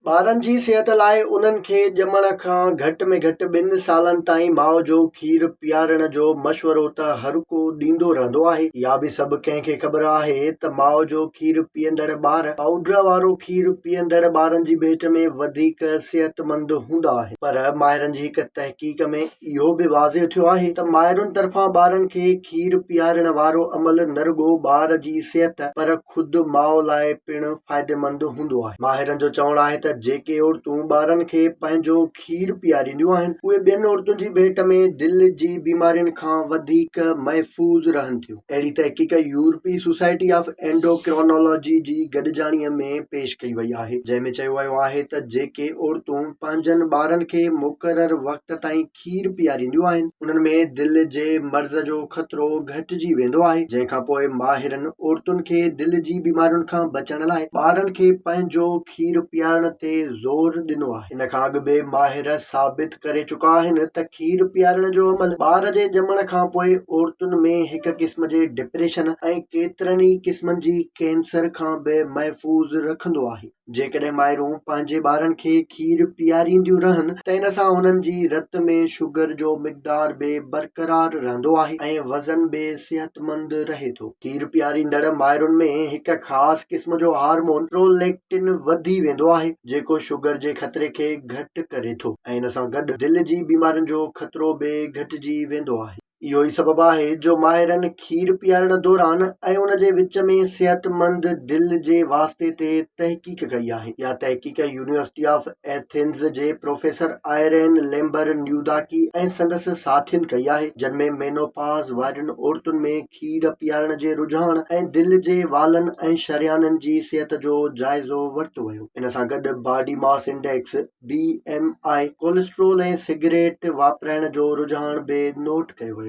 ٻارن جي صحت لاء انهن کي ڄمڻ کان گهٽ ۾ گهٽ ٻن سالن تائين ماء جو کير پيارڻ جو مشورو ته هر ڪو ڏيندو رهندو آهي. اها به سڀ ڪنهن کي خبر آهي ته ماء جو کير پيئندڙ ٻار پائوڊر وارو کير پيئندڙ ٻارن جي ڀيٽ ۾ وڌيڪ صحتمند هوندا آهن. پر ماهرن جي هڪ تحقيق ۾ اهو به واضح ٿيو آهي ته مائرن طرفان ٻارن کي کير پيارڻ وارو عمل نه رڳو ٻار جي صحت پر خود ماء لاء پڻ فائديمند هوندو آهي. ماهرن جو چوڻ آهي ته جيڪي عورتون ٻارن کي پنهنجو کير پيارينديون آهن، اهي ٻين عورتن جي ڀيٽ ۾ دل جي بيمارين کان وڌيڪ محفوظ رهن ٿيون. اهڙي تحقيق يورپي سوسائٽي آف اينڊوڪرانالاجي جي گڏجاڻي ۾ پيش ڪئي وئي آهي، جنهن ۾ چيو ويو آهي ته جيڪي عورتون پنهنجن ٻارن کي مقرر وقت تائين کير پيارينديون آهن، انهن ۾ دل جي مرض جو خطرو گهٽجي ويندو آهي، جنهن کان پوء ماهرن عورتن کي دل جي بيمارين کان بچڻ لاء ٻارن کي پنهنجو کير پيارڻ تي زور ڏنو آهي. ان کان اڳ به ماهر ثابت ڪري چڪا آهن ته کير پيارڻ جو عمل ٻار جي ڄمڻ کان پوء عورتن ۾ هڪ قسم جي ڊپريشن ۽ ڪيترن ئي قسمن جي ڪينسر کان به محفوظ رکندو آهي. جيڪڏهن مائرون پنهنجي ٻارن کي کير پيارينديون رهن ته ان سان انهن جي رت ۾ شگر جو مقدار به برقرار رهندو آهي ۽ وزن به صحتمند رهي ٿو. کير پياريندڙ مائرن ۾ هڪ خاص قسم جو هارمون پروليڪٽن وڌي ويندو آهي جيڪو شگر جي خطري کي گهٽ ڪري ٿو ۽ ان سان گڏ دل جي بيمارين جو خطرو به گهٽجي ويندو آهي. اهو ئي سبب آهي جو ماهرن کير پيارڻ دوران ۽ ان جي وچ ۾ صحتمند دل جي واسطي تي تحقيق ڪئي آهي. اها تحقيق يونيورسٽي آف ايٿنز جي پروفيسر آئرين ليمبر نيوداڪي ۽ سندس ساٿين ڪئي آهي، جن ۾ مينوپاز وارين عورتن ۾ کير پيارڻ جي رجحان ۽ دل جي والن ۽ شريانن جي صحت جو جائزو ورتو ويو. ان سان گڏ body mass index, B M I, cholesterol ۽ cigarette واپرائڻ جو رجحان به نوٽ ڪيو ويو.